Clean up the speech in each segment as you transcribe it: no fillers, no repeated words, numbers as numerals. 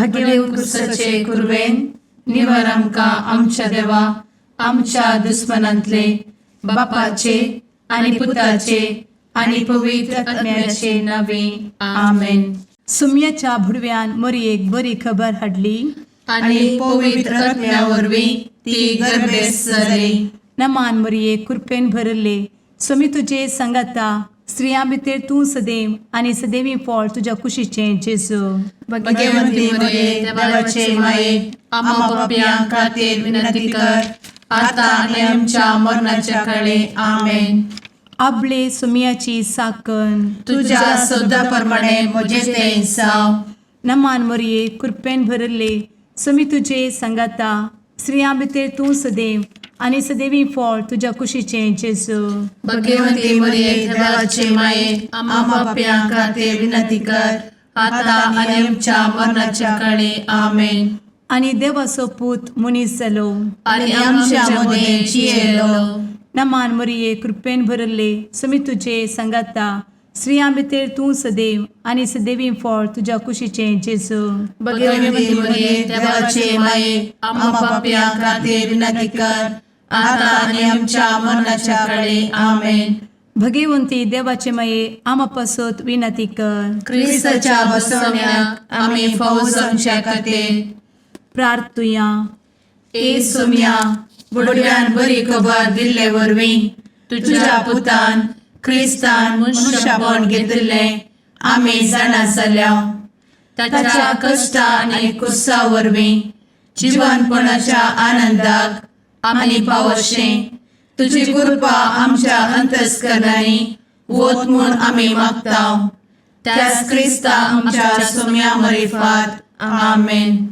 भगेवन क्रुसाचे कुरवेन निवर आमकां आमच्या देवा आमच्या दुस्मनांतले बापाचे आनी पुताचे आनी पवित्र आत्म्याचे नावे. आमेन. सुम्याच्या भुडव्यान मोरयेक बरी खबर हाडली आनी पवित्र आत्म्या वरवीं ती गर्भेस्त जाली. नमान मोरये, कृपेन भरले, स्वामी तुजे सांगाता. स्त्रियां भितर तूं सदैव आनी सदैवी फळ तुज्या कुशीचें जेजू. भगवंती मरिये, देवाचे माये, आम्हा पापयां खातीर विनंती कर, आता आनी आमच्या मरणाच्या काळे. आमेन. आबले सुमियाची साकन. तुझ्या शब्दा प्रमाणे म्हजें तें जावं. नमान मोरये, कृपेन भरले, स्वामी तुजे सांगाता. स्त्रियां भितर तूं सदैव आनी सदैवी फळ तुज्या कुशीचें जेजू. भगवंती मरिये, देवाचे माये, आम्हा पापयां खातीर विनंती कर, आता आनी आमच्या मरणाच्या काळे. आमेन. आनी देवाचो पूत मनीस जालो आनी आमच्या मदें जियेलो. नमान मोरये, कृपेन भरले, स्वामी तुजे सांगाता. स्त्रियां भितर तूं सदैव आनी सदैवी फळ तुज्या कुशीचें जेजू. भगवंती मरिये, देवाचे माये, आम्हा पापयां खातीर विनंती कर, आता आनी आमच्या मरणाच्या काळे. आमेन. भगवंती देवाचे माये, आमा पासत विनंती कर. क्रिस्ताच्या बसवण्याक आमी फावो जावच्या खातीर. प्रार्थुया. ए सोम्या, बुडव्यान बरी खबर दिल्ले वरवीं तुझ्या पुतान क्रिस्तान मनुष्यपण घेतिल्लें आमी जाणा जाल्या. ताच्या कश्टा आनी कुर्सा वरवीं जिवनपणाच्या आनंदाक आमी पावशें तुजी कृपा आमच्या अंतस्करणांनी वत म्हूण आमी मागता, त्याच क्रिस्ता आमच्या सोम्या मरिफात. आमेन.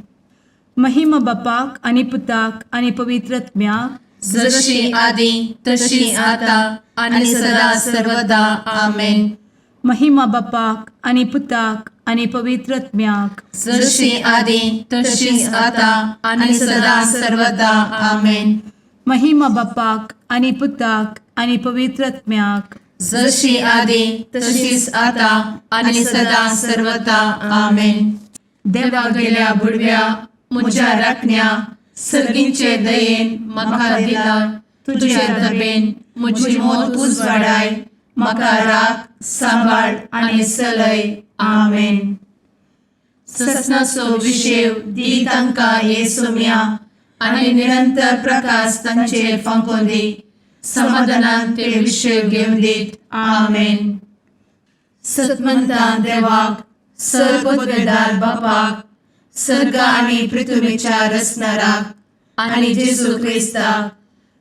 महिमा बापाक आनी पुताक आनी पवित्र आत्म्याक. जशी आदी तशी आता आणि सदा सर्वदा. आमेन. महिमा बापाक आनी पुताक आनी पवित्र आत्म्याक. जशी आदी तशीच आता आणि सदा सर्वदा. आमेन. महिमा बापाक आनी पुताक आनी पवित्र आत्म्याक. जशी आदी तशीच आता आणि सदा सर्वदा. आमेन. देवा गेल्या बुडव्या म्हज्या राखण्या, सर्गींचे दयेन म्हाका दिला तुझे दबेन म्हजी मोत उजवाडाय, म्हाका राख, सांबाळ आनी चलय. आमेन. ससनाचो विशेव दी तांकां हे सोम्या आनी निरंतर प्रकाश तांचेर फांकोवन दी. समाधानान ते विशेव घेवन दीत. आमेन. सतमंतान देवाक, सर्वपदवेदार बापाक, सर्ग आनी पृथ्वीच्या रचणाराक आनी जेजू क्रिस्ताक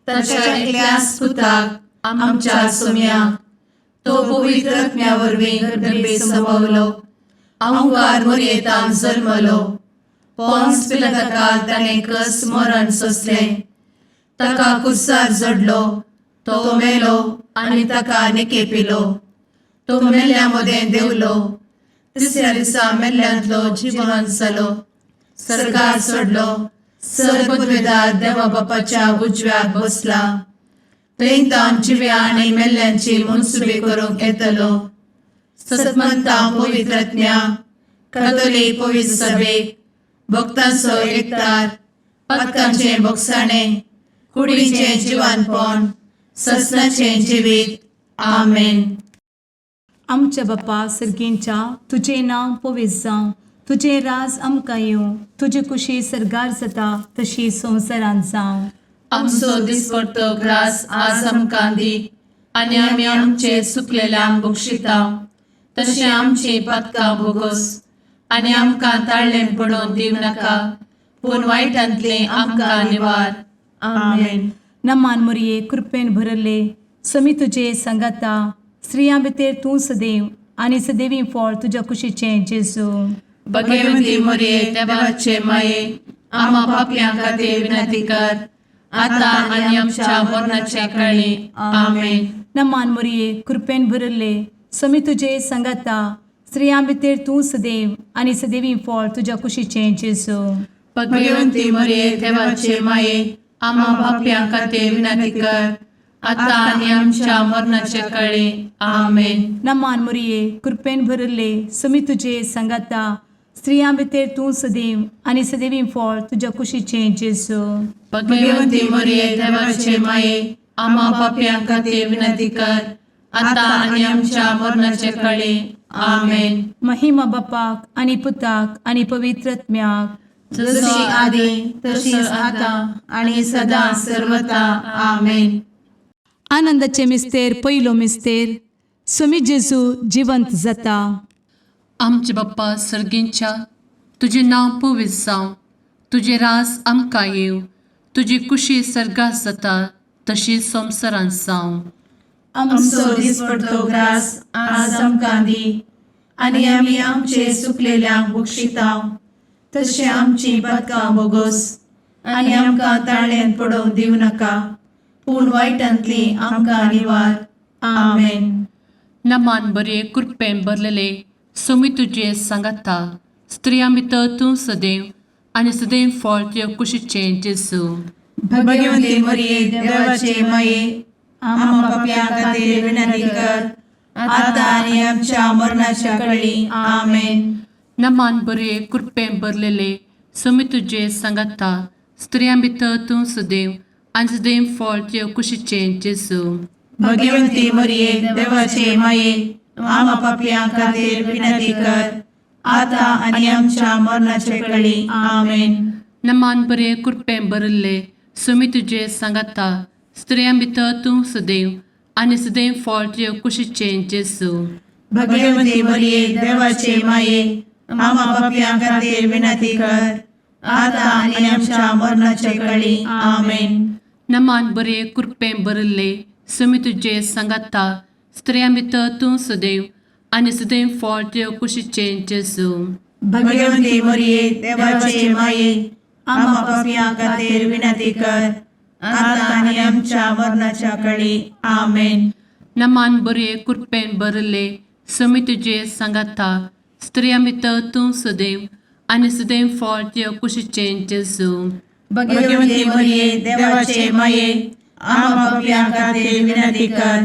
ताच्या एकल्याच पुताक आमच्या सोम्याक, तो पवित्र आत्म्या वरवीं गर्भे संभवलो, अंकार मोरयेतान जल्मलो, पोन्स पिलाताकाल ताणें कस मरण सोंसलें, ताका कुर्सार जडलो, तो मेलो आनी ताका निकेपिलो, तो मेल्ल्या मदें देंवलो, तिसऱ्या दिसा मेल्ल्यांतलो जिवन जालो, सर्गार चडलो, सर्वपदवेदार देवा बापाच्या उजव्याक बसला, थंय तावन जिव्या आनी मेल्ल्यांची मनसुबी करूंक येतलो. सतमंता पवित्र आत्म्या, कातोलीक पवित्र सभेक, भक्तांचो एकतार, पातकांचें भोगसाणें, कुडीचें जिवानपण, ससनाचें जिवीत. आमेन. आमच्या बापा सर्गींच्या, तुजें नांव पवित्र जावं, तुजें राज आमकां येवं, तुजी कुशी सर्गार जाता तशी संवसारांत जावं. आमचो दिसपडतो ग्रास आज आमकां दी आनी आमी आमचे चुकलेल्यांक बक्षिता तशें आमची पातकां भोगोस आनी आमकां ताळ्ळें पडोवन दिवं नाका, पूण वायटांतलें आमकां निवार. आमेन. नमान मोरये, कृपेन भरले, समी तुजे सांगाता. स्त्रियां भितर तूं सदैव आनी सदैवी फळ तुज्या कुशीचें जेजू. भगवती मोरये, देवाचे माये, आम्हा पापयां खातीर विनंती कर, आता आनी आमच्या मरणाच्या काळी. आमेन. नमान मोरये, कृपेन भरले, समी तुजे सांगाता. स्त्रियां भितर तूं सदैव आनी सदैवी फळ तुज्या कुशीचें जेजू. भगवंती मोरये, देवाचे माये, आम्हा पापयां खातीर विनंती कर, आता आनी आमच्या मरणाच्या काळी. आमेन. नमान मोरये, कृपेन भरले, समी तुजे सांगाता. स्त्रियां भितर तूं सदैव आनी सदैवी फळ तुज्या कुशीचें जेजू. भगवती मरिये, देवाचे माये, आम्हा पापयां खातीर विनंती कर, आतां आनी आमच्या मरणाचे कळी. आमेन. महिमा बापाक आनी पुताक आनी पवित्र आत्म्याक. जशी आदी तशीच आतां आनी सदां सर्वता. आमेन. आनंदाचे मिस्तेर, पयलो मिस्तेर, सुमी जेजू जिवंत जाता. आमचे बाप्पा सर्गींच्या, तुजें नांव पवित्र जावं, तुजें रास आमकां येवं, तुजी कुशी सर्गात जाता तशी संवसारांत जावं. आमचो दिसपडतो ग्रास आज आमकां दी आनी आमी आमचे सुकलेल्यांक बक्षितांव तशें आमची पदकां बोगोस आनी आमकां ताळ्यान पडोवंक दिवं नाका, पूण वायटांतली आमकां निवार. आमेन. नमान बरे, कृपेन भरलेले, सोमी तुजें सांगाता, स्त्रियां भितर तूं सदैव आनी सदैव फळ तुज्या कुशीचें जेजू. भगवंती मरिये, देवाचे माये, आम्हा पापयां खातीर विनंती कर, आतां आनी आमच्या मरणाच्या कळी. आमेन. नमान बरे, कृपेन भरलेले, सोमी तुजें सांगाता, स्त्रियां भितर तूं सदैव आनी सदैव फळ तुज्या कुशीचें जेजू. भगवंती मरिये, देवाचे माये, आम्हा पापयां खातीर विनंती कर, आतां आनी आमच्या मरणाचे कळी. आमेन. नमान बरे, कृपेन भरिल्ले, सुमी तुजें सांगाता, स्त्रियां भितर तूं सदैव आनी सदैव फळ तुज्या कुशीचें जेजू. भगवंती मरिये, देवाचे माये, आम्हा पापयां खातीर विनंती कर, आतां आनी आमच्या मरणाचे कळी. आमेन. नमान बरे, कृपेन भरिल्ले, सुमी तुजें सांगाता, स्त्रियां भितर तूं सदैव आनी सदैव फळ तुज्या कुशीचें जेजू. भगवंती मरिये, देवाचे माये, आम्हा पापयां खातीर विनंती कर, आतां आनी आमच्या मरणाच्या कळी. आमेन. नमान बरे, कृपेन भरिल्ले, सुमी तुजें सांगाता, स्त्रियां भितर तूं सदैव आनी सदैव फळ तुज्या कुशीचें जेजू. भगवंती मरिये, देवाचे माये, आम्हा पापयां खातीर विनंती कर,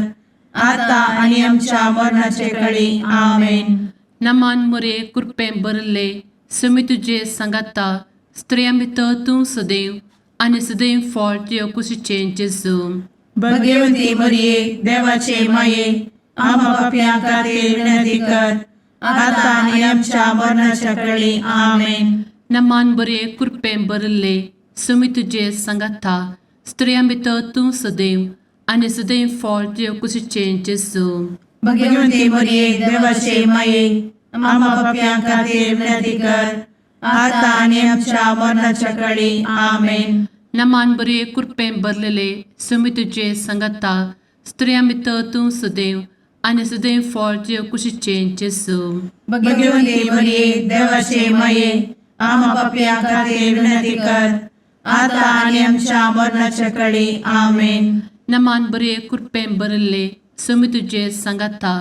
आतां आनी आमच्या मरणाचे कळी. आमेन. नमान मुरे, कृपेन भरिल्ले, सुमी तुजें सांगाता, स्त्रियां भितर तूं सदैव आनी सदैव फळ तुज्या कुशीचें जेजू. भगवंती मरिये, देवाचे माये, आम्हा पापयां खातीर विनंती कर, आतां आनी आमच्या मरणाच्या कळी. आमेन. नमान बरे, कृपेन भरिल्ले, सुमी तुजें सांगाता, स्त्रियां भितर तूं सदैव आनी सदैव फळ तुज्या कुशीचें जेजू. भगवंती मरिये, देवाचे माये, आम्हा पापयां खातीर विनंती कर, आतां आनी आमच्या मरणाच्या कळी. आमेन. नमान बरे, कृपेन भरलेले, सुमी तुजें सांगाता, स्त्रियां भितर तूं सदैव आनी सदैव फळ तुज्या कुशीचें जेजू. भगवंती मरिये, देवाचे माये, आम्हा पापयां खातीर विनंती कर, आतां आनी आमच्या मरणाच्या कळी. आमेन. नमान बरे, कृपेन भरिल्ले, सुमी तुजें सांगाता,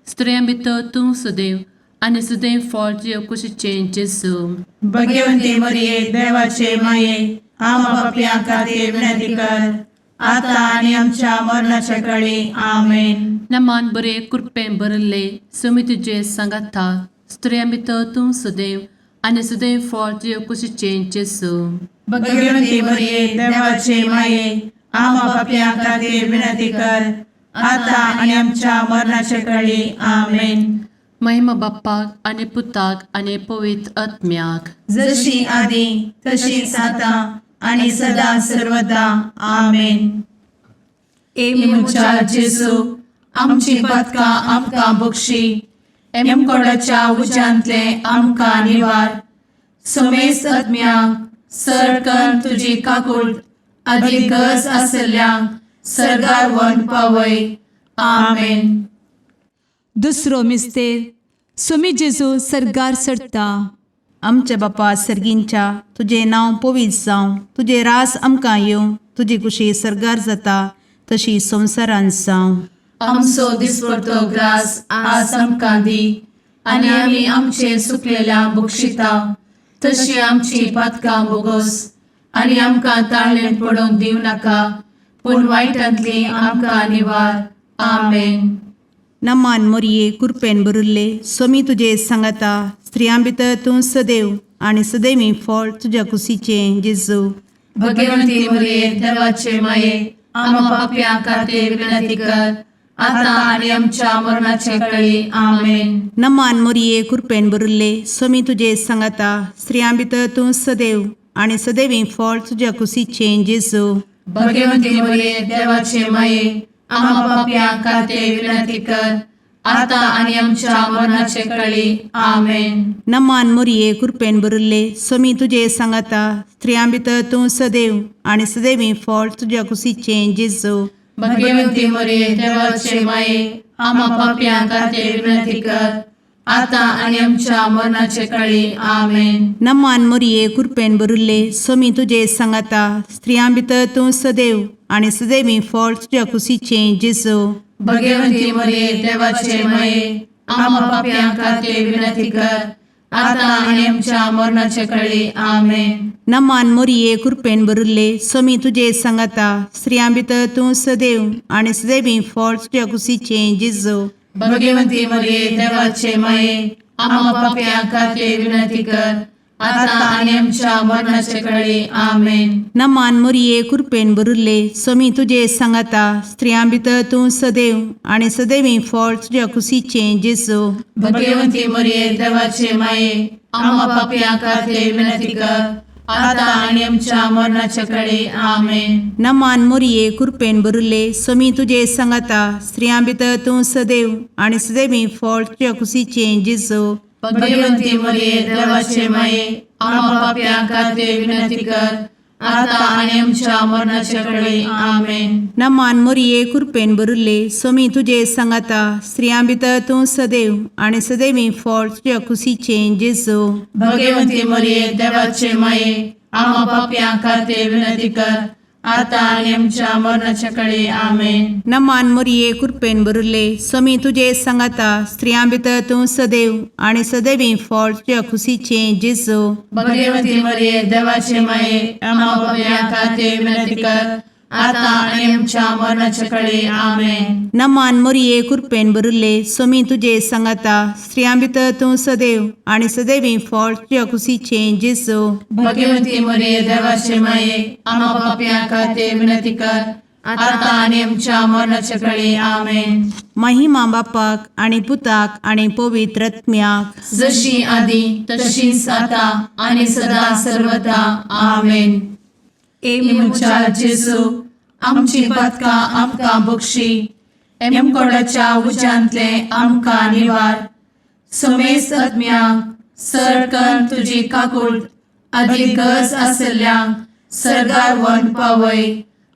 स्त्रियां भितर तूं सदैव आनी सदैव फळ तुज्या कुशीचें जेजू. भगवंती मरिये, देवाचे माये, आम्हा पापयां खातीर विनंती कर, आतां आनी आमच्या मरणाच्या कळी. आमेन. नमान बरे, कृपेन भरिल्ले, सुमी तुजें सांगाता, स्त्रियां भितर तूं सदैव आनी सदैव फळ तुज्या कुशीचें जेजू. भगवंती मरिये, देवाचे माये, आम्हा पापयां खातीर विनंती कर, आतां आनी आमच्या मरणाच्या कळी. आमेन. महिमा बाप्पाक आनी पुताक आनी पवित्र आत्म्याक. जशी आदी तशीच आतां आनी सदां सर्वदा. आमेन. ए म्हज्या जेजू, आमची पदकां आमकां बक्षी, एमकोडाच्या उज्यांतले आमकां निवार, समेस्त आत्म्यांक सरकन तुजी काकूळ आदी गरज आसल्ल्यांक सर्गार वन पावय. आमेन. दुसरो मिस्तेर, सुमी जेजू सर्गार चडता. आमच्या बापा सर्गींच्या, तुजें नांव पवित्र जावं, तुजें रास आमकां येवं, तुजी कुशी सर्गार जाता तशी संवसारांत जावं. आमचो दिसपडतो ग्रास आज आमकां दी आनी आमी आमचे सुकलेल्या बक्षिता तशी आमची पातकां बोगोस आनी आमकां ताळ्ळें पडोवंक दिवं नाका, पूण वायटांतली आमकां निवार. आमेन. नमान मोरये कुरपेन भरिल्ले सोमी तुजे सांगाता स्त्रियां भितर तूं सदैव आनी सदैवी फळ तुज्या कुशीचें जेजू. भगवंती मरिये देवाचे माये आम्हा पापयां खातीर विनंती कर आता आनी आमच्या मरणाचे कळी. आमेन. नमान मोरये कुरपेन भरिल्ले सोमी तुजे सांगाता स्त्रियां भितर तूं सदैव आनी सदैवी फळ तुज्या कुशीचें जेजू. भगवंती मरिये देवाचे माये आम्हा पापयां खातीर विनंती कर आता आनी आमच्या मरणाचे कळी. आमेन. नमान मोरये कुरपेन भरिल्ले सोमी तुजे सांगाता स्त्रियां भितर तूं सदैव आनी सदैवी फळ तुज्या कुशीचें जेजू. भगवंती मरिये देवाचे माये आम्हा पापयां खातीर विनंती कर आता आनी आमच्या मरणाचे कळी. आमेन. नमान मोरये कुरपेन भरिल्ले सोमी तुजे सांगाता स्त्रियां भितर तूं सदैव आनी सदैवी फळ तुज्या कुशीचें जेजू. भगवंती मरिये देवाचे माये आम्हा पापयां खातीर विनंती कर आता आनी आमच्या मरणाचे कळी. आमेन. नमान मोरये कुरपेन भरिल्ले सोमी तुजे सांगाता स्त्रियां भितर तूं सदैव आनी सदैवी फळ तुज्या कुशीचें जेजू. भगवंती मरिये देवाचे माये आम्हा पापयां खातीर विनंती कर आता आनी आमच्या मरणाचे कळी. आमेन. नमान मोरये कुरपेन भरिल्ले सोमी तुजे सांगाता स्त्रियां भितर तूं सदैव आनी सदैवी फळ तुज्या कुशीचें जेजू. भगवंती मरिये देवाचे माये आम्हा पापयां खातीर विनंती कर आता आनी आमच्या मरणाचे कळी. आमेन. नमान मोरये कुरपेन भरिल्ले सोमी तुजे सांगाता स्त्रियां भितर तूं सदैव आनी सदैवी फळ तुज्या कुशीचें जेजू. भगवंती मरिये देवाचे माये आम्हा पापयां खातीर विनंती कर आता आनी आमच्या मरणाचे कळी. आमेन. नमान मोरये कुरपेन भरिल्ले सोमी तुजे सांगाता स्त्रियां भितर तूं सदैव आनी सदैवी फळ तुज्या कुशीचें जेजू. भगवंती मरिये देवाचे माये आम्हा पापयां खातीर विनंती कर आता आनी आमच्या मरणाचे कळी. आमेन. नमान मोरये कुरपेन भरिल्ले सोमी तुजे सांगाता स्त्रियां भितर तूं सदैव आनी सदैवी फळ तुज्या कुशीचें जेजू. भगवंती मरिये देवाचे माये आम्हा पापयां खातीर विनंती कर आता आनी आमच्या मरणाचे कळी. आमेन. नमान मोरये कुरपेन भरिल्ले सोमी तुजे सांगाता स्त्रियां भितर तूं सदैव आनी सदैवी फळ तुज्या कुशीचें जेजू. भगवंती मरिये देवाचे माये आम्हा पापयां खातीर विनंती कर आता आनी आमच्या मरणाचे कळी. आमेन. महिमा बापाक आनी पुताक आनी पवित्र आत्म्याक. जशी आदी तशीच आता आनी सदा सर्वदा. आमेन. ए म्हज्या जेजू आमची पातकां आमकां बक्षी एमकोडाच्या उज्यांतले आमकां निवार समेस्त आत्म्यांक सरकन तुजी काकूळ आदी गरज आसल्ल्यांक सरगार वन पावय.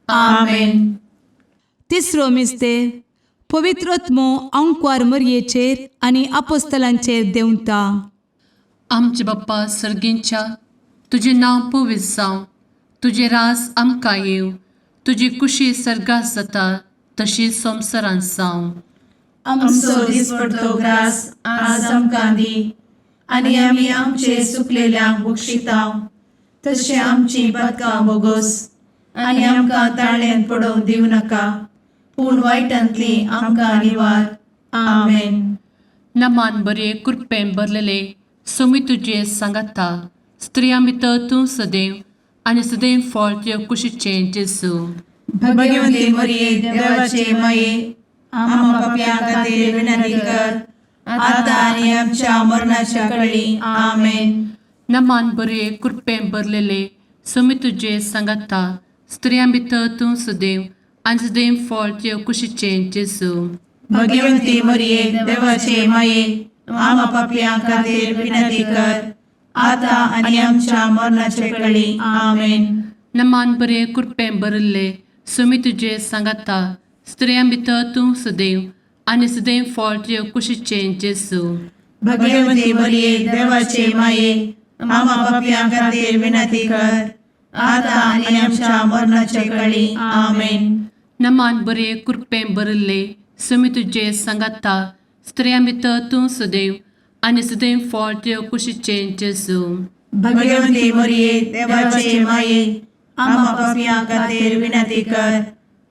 आमेन. तिसरो मिस्तेर पवित्र आत्मो अंकवार मरयेचेर आनी आपोस्तलांचेर देंवता. आमचे बाप्पा सर्गींच्या तुजें नांव पवित्र जावं, तुजें राज आमकां येवं, तुजी कुशी सर्गात जाता तशी संवसारांत जावं. आमचो दिसपडतो ग्रास आज आमकां दी आनी आमी आमचे सुकलेल्यांक बक्षितांव तशें आमची पातकां बोगोस आनी आमकां ताळ्यांत पडोवंक दिवं नाका पूण वायटांतली आमकां निवार. आमेन. नमान बरे कृपेन भरलेले सोमी तुजे सांगाता स्त्रियां भितर तूं सदैव आनी सदैव फळ तुज्या कुशीचें जेजू. भगवंती मरिये देवाचे माये आम्हा पापयां खातीर विनंती कर आता आनी आमच्या मरणाच्या कळी. आमेन. नमान बरे कृपेन भरलेले सोमी तुजे सांगाता स्त्रियां भितर तूं सदैव आनी सदैव फळ तुज्या कुशीचें जेजू. भगवंती मरिये देवाचे माये आम्हा पापयां खातीर विनंती कर आता आनी आमच्या मरणाच्या कळी. आमेन. नमान बरे कृपेन भरिल्ले सोमी तुजे सांगाता स्त्रियां भितर तूं सदैव आनी सदैव फळ तुज्या कुशीचें जेजू. भगवंती मरिये देवाचे माये आम्हा पापयां खातीर विनंती कर आता आनी आमच्या मरणाच्या कळी. आमेन. नमान बरे कृपेन भरिल्ले सोमी तुजे सांगाता स्त्रियां भितर तूं सदैव आनी सदैव फळ तुज्या कुशीचें जेजू. भगवंती मरिये देवाचे माये आम्हा पापयां खातीर विनंती कर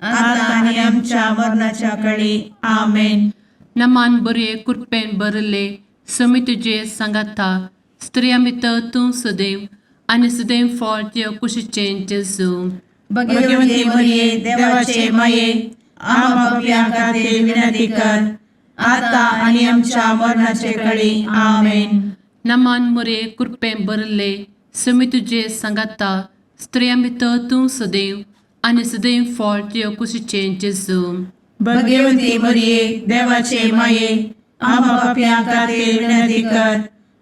आता आनी आमच्या मरणाच्या कळी. आमेन. नमान बरये कृपेन भरले समी तुजे सांगाता स्त्रिया भितर तूं सदैव आनी सदैव फळ तुज्या कुशीचें जेजू. भगवती मरिये, देवाचे माये, आम्हा पापयां खातीर विनंती कर, आता आनी आमच्या मरणाचे कळी. आमेन. नमान मुरे कृपेन भरले समी तुजे सांगाता स्त्रिया भितर तूं सदैव आनी सदैव फळ तुज्या कुशीचें जेजू. भगवती मरिये, देवाचे माये, आम्हा पापयां खातीर विनंती कर,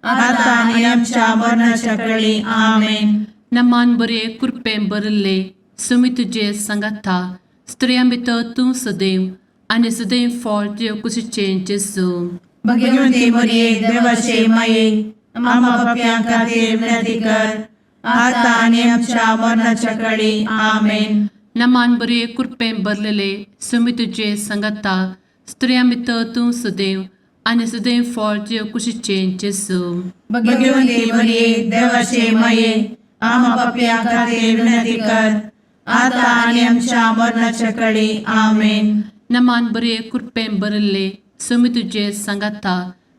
आता आनी आमच्या मरणाच्या कळी. आमेन. नमान बरे कृपेन भरले समी तुजे सांगाता स्त्रिया भितर तूं सदैव आनी सदैव फळ तुज्या कुशीचें जेजू. भगवती मरिये, देवाचे माये, आम्हा पापयां खातीर विनंती कर, आता आनी आमच्या मरणाच्या कळी. आमेन. नमान बरे कृपेन भरलेले समी तुजे सांगाता स्त्रिया भितर तूं सदैव आनी सदैव फळ तुज्या कुशीचें जेजू. भगवती मरिये, देवाचे माये, आम्हा पापयां खातीर विनंती कर, आता आनी आमच्या मरणाच्या कळी. आमेन. नमान बरे कृपेन भरले समी तुजे सांगाता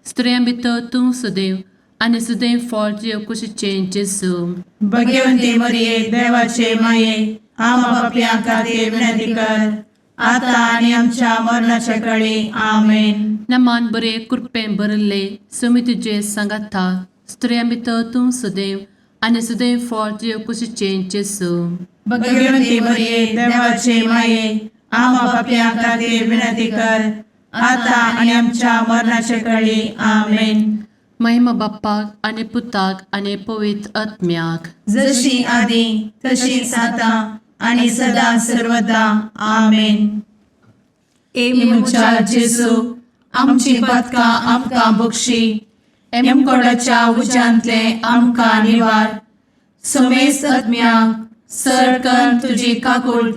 स्त्रिया भितर तूं सदैव आनी सदैव फळ तुज्या कुशीचें जेजू. भगवती मरिये, देवाचे माये, आम्हा पापयां खातीर विनंती कर, आता आनी आमच्या मरणाच्या कळी. आमेन. नमान बरे कृपेन भरले समी तुजे सांगाता स्त्रिया भितर तूं सदैव आनी सदैव फळ तुज्या कुशीचें जेजू. भगवती मरिये, देवाचे माये, आम्हा पापयां खातीर विनंती कर, आता आनी आमच्या मरणाच्या कळी. आमेन. महिमा बाप्पाक आनी पुताक आनी पवित्र आत्म्याक. जशी आदी तशीच आता आणि सदा सर्वदा. आमेन. ए म्हज्या जेजू, आमची पातकां आमकां बक्षी, एमकोडाच्या उज्यांतले आमकां निवार, समेस्त आत्म्यांक सरकन तुजी काकूळ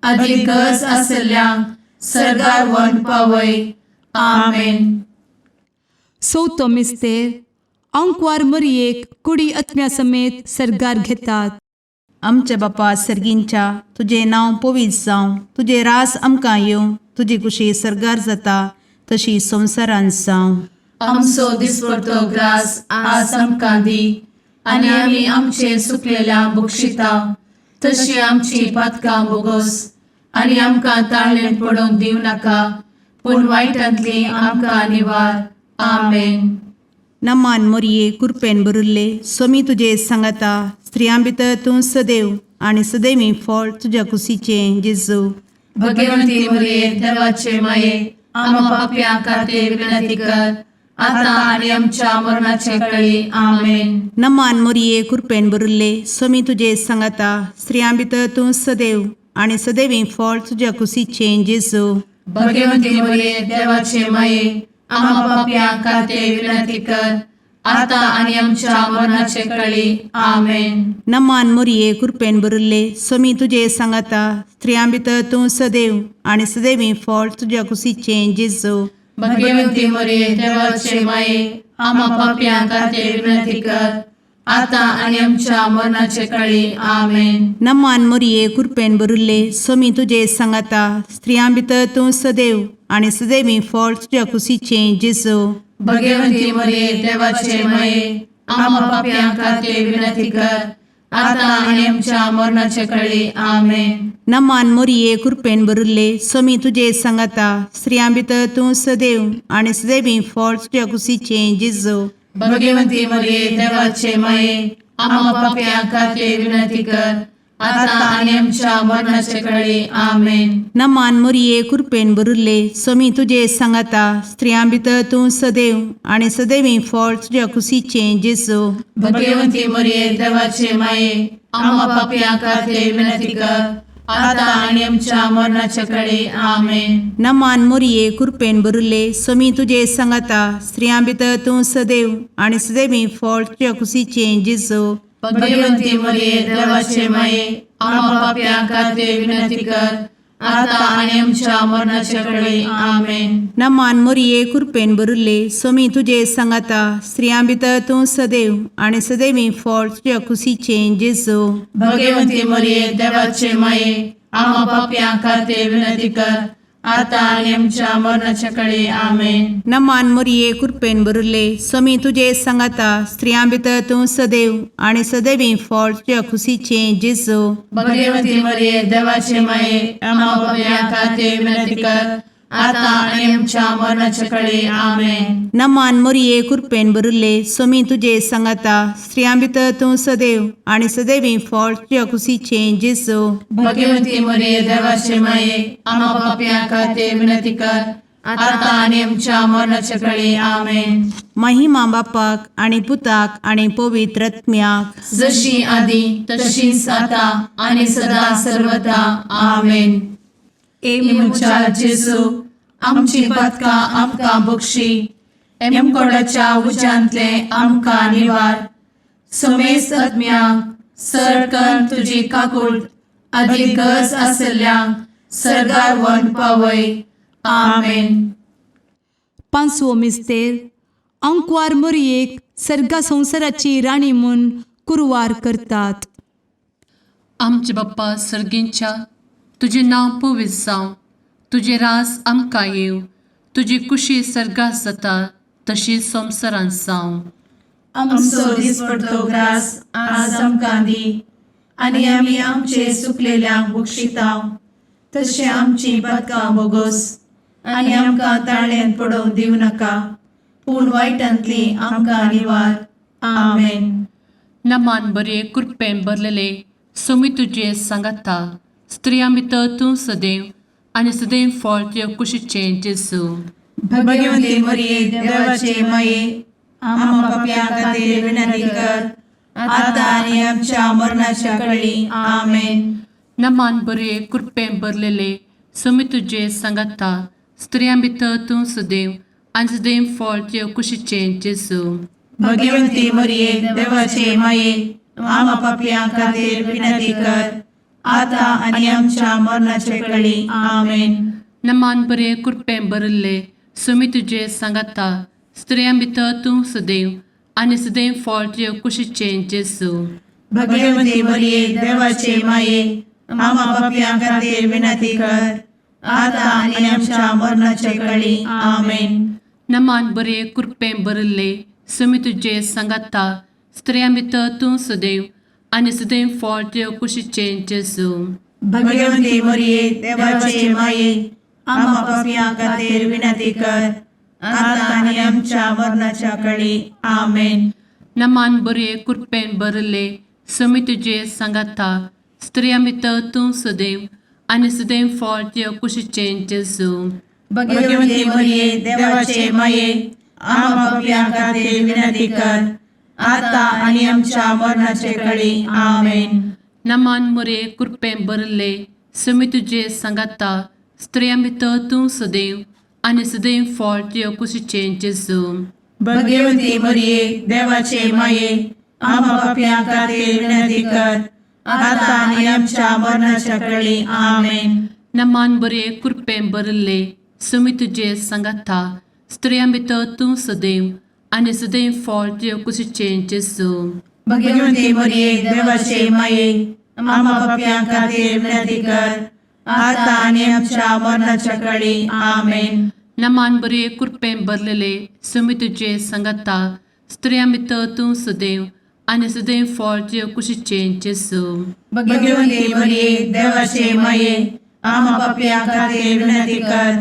आदी गरज आसल्ल्यांक सरगार व्हरून पावय. आमेन. चवथो मिस्तेर आंकवार मरयेक कुडी आत्म्या समेत सर्गार घेतात. आमच्या बापा सर्गींच्या, तुजें नांव पवित्र जावं, तुजें रास आमकां येवं, तुजी कुशी सर्गार जाता तशी संवसारांत जावं. आमचो दिसपडतो ग्रास आज आमकां दी आनी आमी आमचे सुकलेल्या बक्षिता तशी आमची पातकां बोगोस आनी आमकां ताळणेंत पडोवंक दिवं नाका, पूण वायटांतली आमकां निवार. आमेन. नमान मोरये, कुरपेन भरिल्ले, सोमी तुजे सांगाता, स्त्रियां भितर तूं सदैव आनी सदैवी फळ तुज्या कुशीचें जेजू. भगवंती मरिये, देवाचे माये, आम्हा पापयां खातीर विनंती कर, आता आनी आमच्या मरणाचे कळी. आमेन. नमान मोरये, कुरपेन भरिल्ले, सोमी तुजे सांगाता, स्त्रियां भितर तूं सदैव आनी सदैवी फळ तुज्या कुशीचें जेजू. भगवंती मरिये, देवाचे माये, आम्हा पापयां खातीर विनंती कर, आता आनी आमच्या मरणाचे कळी. आमेन. नमान मोरये, कुरपेन भरिल्ले, सोमी तुजे सांगाता, स्त्रियां भितर तूं सदैव आनी सदैवी फळ तुज्या कुशीचें जेजू. भगवंती मरिये, देवाचे माये, आम्हा पापयां खातीर विनंती कर, आता आनी आमच्या मरणाचे कळी. आमेन. नमान मोरये, कुरपेन भरिल्ले, सोमी तुजे सांगाता, स्त्रियां भितर तूं सदैव आनी सदैवी फळ तुज्या कुशीचें जेजू. भगवंती मरिये, देवाचे माये, आम्हा पापयां खातीर विनंती कर, आता आनी आमच्या मरणाचे कळी. आमेन. नमान मोरये, कुरपेन भरिल्ले, सोमी तुजे सांगाता, स्त्रियां भितर तूं सदैव आनी सदैवी फळ तुज्या कुशीचें जेजू. भगवंती मरिये, देवाचे माये, आम्हा पापयां खातीर विनंती कर, आता आनी आमच्या मरणाचे कळी. आमेन. नमान मोरये, कुरपेन भरिल्ले, सोमी तुजे सांगाता, स्त्रियां भितर तूं सदैव आनी सदैवी फळ तुज्या कुशीचें जेजू. भगवंती मरिये, देवाचे माये, आम्हा पापयां खातीर विनंती कर, आता आनी आमच्या मरणाचे कळी. आमेन. नमान मोरये, कुरपेन भरिल्ले, सोमी तुजे सांगाता, स्त्रियां भितर तूं सदैव आनी सदैवी फळ तुज्या कुशीचें जेजू. भगवंती मरिये, देवाचे माये, आम्हा पापयां खातीर विनंती कर, आता आनी आमच्या मरणाचे कळी. आमेन. नमान मोरये, कुरपेन भरिल्ले, सोमी तुजे सांगाता, स्त्रियां भितर तूं सदैव आनी सदैवी फळ तुज्या कुशीचें जेजू. भगवंती मरिये, देवाचे माये, आम्हा पापयां खातीर विनंती कर, आतां आनी आमच्या मरणाच्या कडे आमेन. नमान मोरये, कृपेन भरिल्ले, स्वामी तुजे सांगाता. स्त्रियां भितर तूं सदैव आनी सदैवी फळ तुज्या खुशीचें जेजू. भगवती मरिये, देवाचे माये, आम्हा पापयां खातीर विनंती कर, आतां आनी आमच्या मरणाच्या कडे आमेन. नमान मोरये, कृपेन भरिल्ले, स्वामी तुजे सांगाता. स्त्रियां भितर तूं सदैव आनी सदैवी फळ तुज्या खुशीचें जेजू. भगवती मरिये, देवाचे माये, आम्हा पापयां खातीर विनंती कर, आतां आनी आमच्या मरणाच्या कडे आमेन. महिमा बापाक आनी पुताक आनी पवित्र आत्म्याक. जशी आदी तशीच आता आणि सदा सर्वदा आमेन. ए म्हज्या जेजू, आमची पदकां आमकां बक्षी, एमकोडाच्या उज्यांतले आमकां निवार, समेस्त आत्म्यांक सरकन तुजी काकूट आदी गरज आसल्ल्यांक सरगार वन पावय. आमेन. पांचवो मिस्तेर, आंकवार मोरयेक सर्गा संवसाराची राणी म्हूण कुरवार करतात. आमचे बाप्पा सर्गींच्या, तुजें नांव पवित्र जावं, तुजें राज आमकां येवं, तुजी कुशी सर्गात जाता तशी संवसारांत जावं. आमचो दिसपडतो ग्रास आज आमकां दी, आनी आमी आमचे सुकलेल्यांक बक्षितांव, तशें आमची पदकां बोगोस, आनी आमकां ताळ्यान पडोवंक दिवं नाका, पूण वायटांतली आमकां निवार. आमेन. नमान बरे, कृपेन भरलेले, सोमी तुजे सांगाता. स्त्रियां भितर तूं सदैव आनी सदैव फळ तुज्या कुशीचें जेजू. भगवती मरिये, देवाचे माये, आम्हा पापयां खातीर विनंती कर, आतां आनी आमच्या मरणाच्या कळी. आमेन. नमान बरे, कृपेन भरलेले, सोमी तुजे सांगाता. स्त्रियां भितर तूं सदैव आनी सदैव फळ तुज्या कुशीचें जेजू. भगवती मरिये, देवाचे माये, आम्हा पापयां खातीर विनंती कर, आतां आनी आमच्या मरणाचे कळी. आमेन. नमान बरे, कृपेन भरिल्ले, सोमी तुजे सांगाता. स्त्रियां भितर तूं सदैव आनी सदैव फळ तुज्या कुशीचें जेजू. भगवती मरिये, देवाचे माये, आम्हा पापयां खातीर विनंती कर, आतां आनी आमच्या मरणाचे कळी. आमेन. नमान बरे, कृपेन भरिल्ले, सोमी तुजे सांगाता. स्त्रियां भितर तूं सदैव आनी सदैव फळ तुज्या कुशीचें जेजू. भगवती मरिये, देवाचे माये, आम्हा पापयां खातीर विनंती कर, आतां आनी आमच्या मरणाच्या कळी. आमेन. नमान बरे, कृपेन भरिल्ले, सोमी तुजे सांगाता. स्त्रियां भितर तूं सदैव आनी सदैव फळ तुज्या कुशीचें जेजू. भगवती मरिये, देवाचे माये, आम्हा पापयां खातीर विनंती कर, आतां आनी आमच्या मरणाचे कळी. आमेन. नमान मोरे, कृपेन भरिल्ले, सोमी तुजे सांगाता. स्त्रियां भितर तूं सदैव आनी सदैव फळ तुज्या कुशीचें जेजू. भगवती मरिये, देवाचे माये, आम्हा पापयां खातीर विनंती कर, आतां आनी आमच्या मरणाच्या कळी. आमेन. नमान बरे, कृपेन भरिल्ले, सोमी तुजे सांगाता. स्त्रियां भितर तूं सदैव आनी सदैव फळ तुज्या कुशीचें जेजू. भगवती मरिये, देवाचे माये, आम्हा पापयां खातीर विनंती कर, आतां आनी आमच्या मरणाच्या कळी. आमेन. नमान बरे, कृपेन भरलेले, सोमी तुजे सांगाता. स्त्रियां भितर तूं सदैव आनी सदैव फळ तुज्या कुशीचें जेजू. भगवती मरिये, देवाचे माये, आम्हा पापयां खातीर विनंती कर,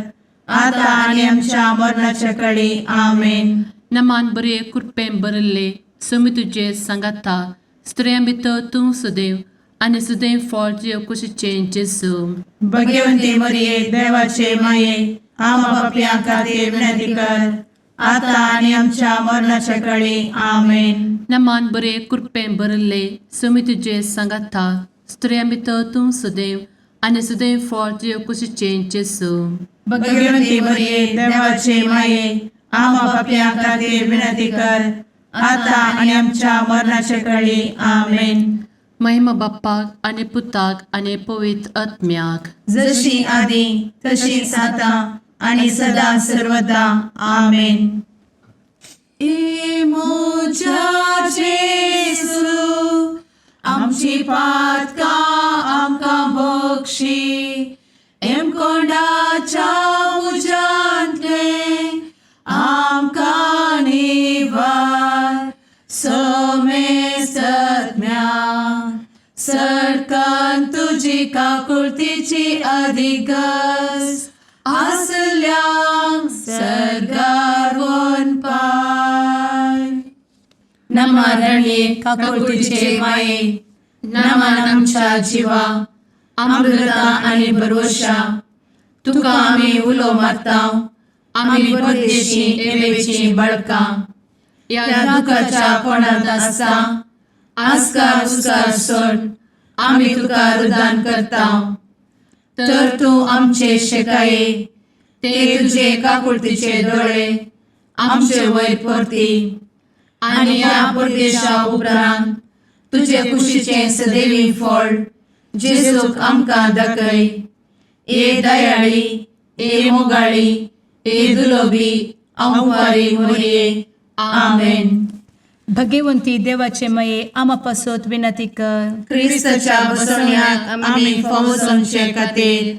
आतां आनी आमच्या मरणाच्या कळी. आमेन. नमान बरे, कृपेन भरिल्ले, सोमी तुजे सांगाता. स्त्रियां भितर तूं सदैव आनी सदैव फळ तुज्या कुशीचें जेजू. भगवती मरिये, देवाचे माये, आम्हा पापयां खातीर विनंती कर, आतां आनी आमच्या मरणाच्या कळी. आमेन. नमान बरे, कृपेन भरिल्ले, सोमी तुजे सांगाता. स्त्रियां भितर तूं सदैव आनी सदैव फळ तुज्या कुशीचें जेजू. भगवती मरिये, देवाचे माये, आम्हा पापयां खातीर विनंती कर, आतां आनी आमच्या मरणाच्या कळी. आमेन. महिमा बाप्पाक आनी पुताक आनी पवित्र आत्म्याक. जशी आदी तशीच आतां आणि सदा सर्वदा. आमेन. ए म्हज्या जेजू, आमची पातकां आमकां बक्षी, एमकोंडाच्या तुजी काकुळतीची अधिगस आसल्यांक सर्गार पाय. नमरणये काकुळतीचे माये, नमन आमच्या जिवा, अमृता आनी भरवशा, तुका आमी उलो मारता, आमी परदेशी एवेची बळकां ह्या दुखाच्या कोणांत आसता आस्कार उस्कार सोड आमी तुका रुदान करता, तर तूं आमचे शेकाये ते तुजे काकुळतीचे दोळे आमचे वयर परती आनी ह्या परदेशा उपरांत तुजे कुशीचें सदैवी फळ जेजूक आमकां दाखय. ए दयाळी, ए मोगाळी, ए दुलोबी अंवारी मोरये, आमेन. भगवंती देवाचे मये आमा पासत विनंती कर. क्रिस्ताच्या बसवण्याक आमी फावो जावचे खातीर.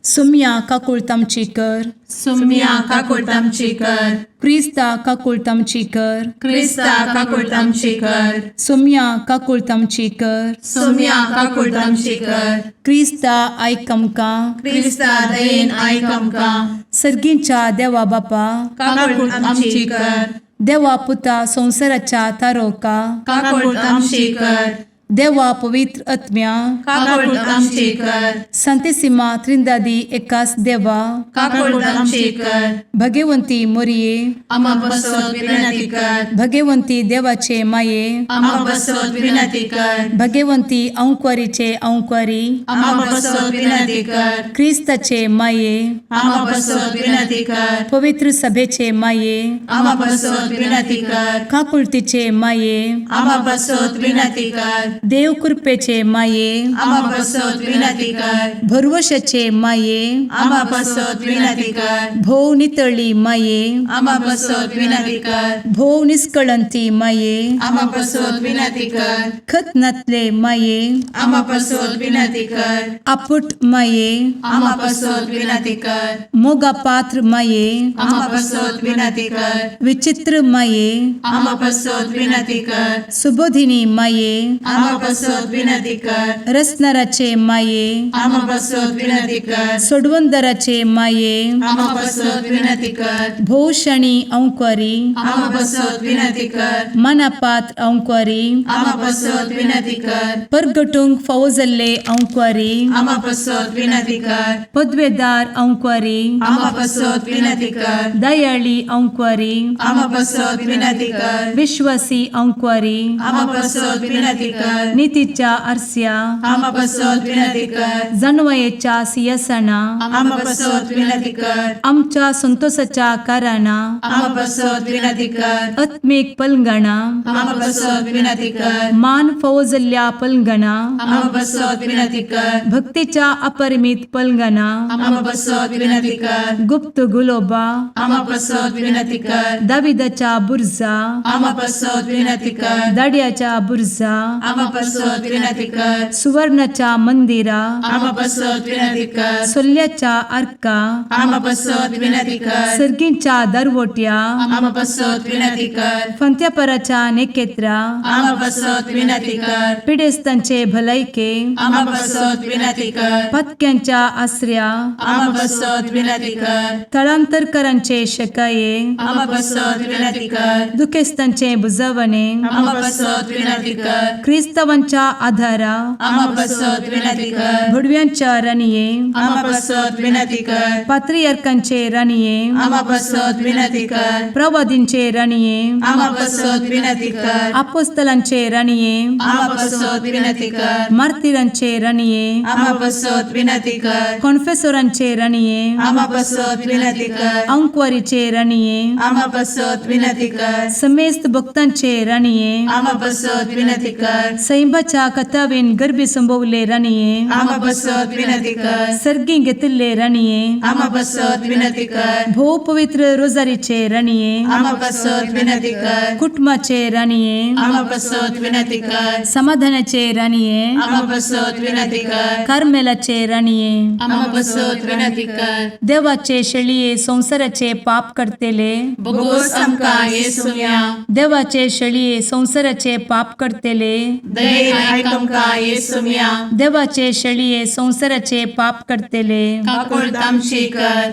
सुम्या काकुळत आमची कर. सुम्या काकुळत आमची कर. क्रिस्ता काकुळत आमची कर. क्रिस्ता काकुळत आमची कर. सुम्या काकुळत आमची कर. सुम्या काकुळत आमची कर. क्रिस्ता आयक आमकां. क्रिस्ता दयेन आयक आमकां. सर्गींच्या देवा बापा, काकुळत आमची कर. देवा पुता संवसाराच्या तारोका, काकुळत आमची कर. देवा पवित्र आत्म्या, काकुळत आमची कर. संतेसिमा त्रिंदादी एकास देवा, काकुळत आमची कर. भगवंती मोरये, आमा बसत विनंती कर. भगवंती देवाचे माये, आमा बसत विनंती कर. भगवंती अंक्वारीचे अंक्वारी, आमा बसत विनंती कर. क्रिस्ताचे माये, आमा बसत विनंती कर. पवित्र सभेचे माये, आमा बसत विनंती कर. काकुळतीचे माये, आमा बसत विनंती कर. देव कृपेचे माये, आमा बसत विनंती कर. भरवशाचे माये, आमा बसत विनंती कर. भोव नितळी माये, आमा बसत विनंती कर. भोव निस्कळंती माये, आमा बसत विनंती कर. खत नातले माये, आमा बसत विनंती कर. आपुट माये, आमा बसत विनंती कर. मोगा पात्र माये, आमा बसत विनंती कर. विचित्र माये, आमा बसत विनंती कर. सुबोधिनी माये, आमा बसत विनंती कर. रसनाराचे माये, आमा बसत विनंती कर. सोडवंदराचे माये, आमा बसत विनंती कर. भोवशणी अंक्वारी, आमा बसत विनंती कर. मनापात्र अंक्वारी, आमा बसत विनंती कर. परगटूंक फावो जाल्ले अंक्वारी, आमा बसत विनंती कर. पदवेदार अंक्वारी, आमा बसत विनंती कर. दयाळी अंक्वारी, आमा बसत विनंती कर. विश्वासी अंक्वारी, आमा बसत विनंती कर. नितीच्या आरस्या, आमा बसत विनंती कर. जानवयेच्या सियासना, आमा बसत विनंती कर. आमच्या संतोषाच्या कारणां, आमा बसत विनंती कर. आत्मीक पलंगणा, आमा बसत विनंती कर. मान फावो जाल्ल्या पलंगणा, आमा बसत विनंती कर. भक्तीच्या अपरिमित पलंगणा, आमा बसत विनंती कर. गुप्त गुलोबा, आमा बसत विनंती कर. दाविदाच्या बुर्जा, आमा बसत विनंती कर. दाड्याच्या बुर्जा, आमा बसत विनंती कर. सुवर्णाच्या मंदिरा, आमा बसत विनंती कर. सोल्ल्याच्या आर्का, आमा बसत विनंती कर. सर्गींच्या दरवट्या, आमा बसत विनंती कर. फंत्यापराच्या नेकेत्रा, आमा बसत विनंती कर. पिडेस्तांचे भलायके, आमा बसत विनंती कर. पत्क्यांच्या आसऱ्या, आमा बसत विनंती कर. थळांतरकरांचे शकाये, आमा बसत विनंती कर. दुखेस्तांचे बुजवणे, आमा बसत विनंती कर. क्रिस्तावांच्या आधारा, आमा बसत विनंती कर. भुडव्यांच्या राणये, आमा बसत विनंती कर. पात्रियर्कांचे राणये, आमा बसत विनंती कर. प्रवादींचे राणये, आमा बसत विनंती कर. आपोस्तलांचे राणये, आमा बसत विनंती कर. मार्तिरांचे राणये, आमा बसत विनंती कर. कॉन्फेसोरांचे राणये, आमा बसत विनंती कर. अंक्वारीचे राणये, आमा बसत विनंती कर. समेस्त भक्तांचे राणये, आमा बसत विनंती कर. सैंबाच्या कथावेन गर्भी संभवले राणये, आमा बसत विनंती कर. सर्गी घेतिल्ले राणये, आमा बसत विनंती कर. भोव पवित्र रोजारीचे राणये, आमा बसत विनंती कर. कुटुंबाचे राणये, आमा बसत विनंती कर. समाधानाचे राणये, आमा बसत विनंती कर. कार्मेलाचे राणये, आमा बसत विनंती कर. देवाचे शेळये संवसाराचे पाप करतेले, बोगोस आमकां येसुया. देवाचे शेळये संवसाराचे पाप करतेले, दयेन आयक आमकां येसुम्या. देवाचे शेळये संवसाराचे पाप करतले, काकुळट आमची कर.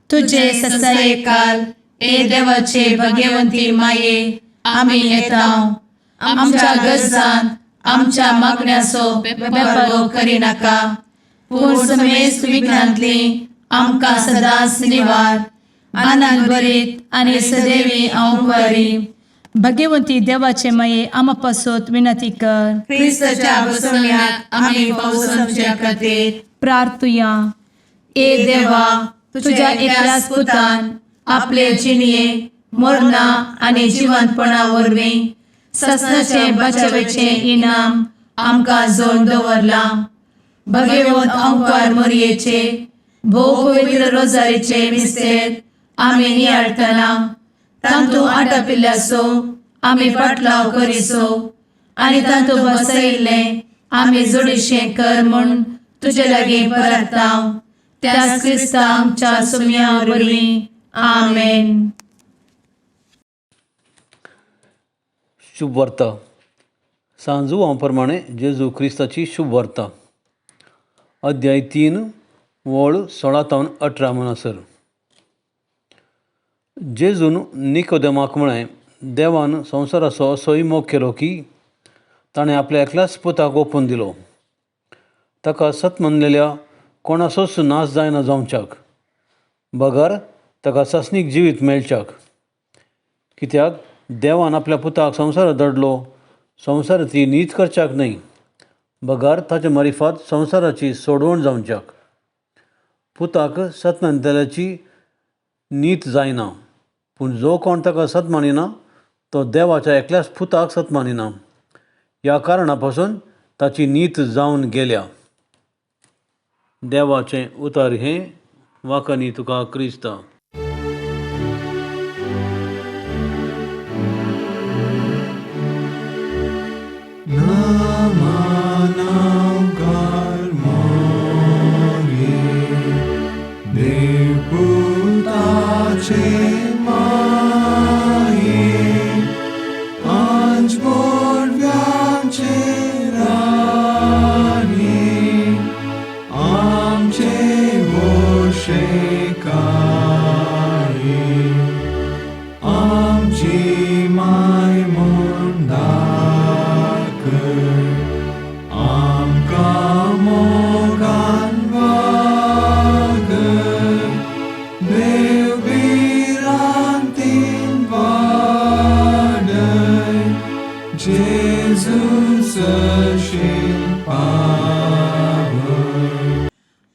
तुजे तुजे ससायेकाल ए देवाचे भगवंती माये, आमी येता आमच्या गरजांत आमच्या मागण्याचो बेपर्वो करिनाका, पूण समेस्त विघ्नांतली आमकां सदांच निवार. आनंद भरीत आनी सदैवी अंवकारी भगवंती देवाचे माये, आमा पासत विनंती कर. क्रिस्ताच्या बसवण्यात आमी पावसाच्या खातीर प्रार्थुया. ए देवा, तुझ्या एकल्याच पुतान आपले जिणये मरणा आनी जिवंतपणा वरवीं ससनाचे बचावेचे इनाम आमकां जोड दवरलां. भगवंत अंकार मोरयेचे भोव पवित्र रोजारीचे मिस्तेर आमी नियाळटना तांतू आटापिल्ल्याचो आमी पाटलाव करिसो आनी तांतू बसयिल्लें आमी जोडीशें कर म्हूण तुजे लागीं परताव, त्याच क्रिस्ता आमच्या सुम्या वरवीं. आमेन. शुभ वार्ता. सांजुआ प्रमाणे जेजू क्रिस्ताची शुभ वार्ता. अध्याय 3 वळ 16 तावन 18 म्हणसर. जेजून निकोदेमाक म्हळें, देवान संवसाराचो असोय मोग केलो की ताणें आपल्या एकल्याच पुताक ओपून दिलो, ताका सत मानलेल्या कोणाचोच नाश जायना जावच्याक, बगर ताका सासणीक जिवीत मेळच्याक. कित्याक देवान आपल्या पुताक संवसारात धाडलो संवसाराची नीत करच्याक न्हय, बगर ताचे मारिफात संवसाराची सोडवण जावच्याक. पुताक सत मानतल्याची नीत जायना, पूण जो कोण ताका सत मानिना तो देवाच्या एकल्याच पुताक सत मानिना. ह्या कारणा पासून ताची नीत जावन गेल्या. देवाचें उतर हें. वाकनी तुका क्रिस्ता.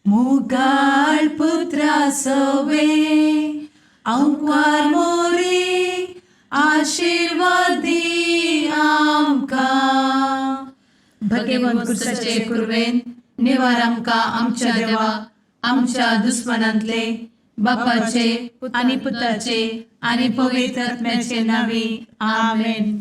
मुगाळ पुत्रा सवे अंकार मोरे आशीर्वादी आमकां. भगवंत भगवंत कुर्वेन निवार आमकां आमच्या देवा आमच्या दुस्मनांतले, बापाचे आनी पुताचे आनी पवित्र आत्म्याचे नांवी. आमेन.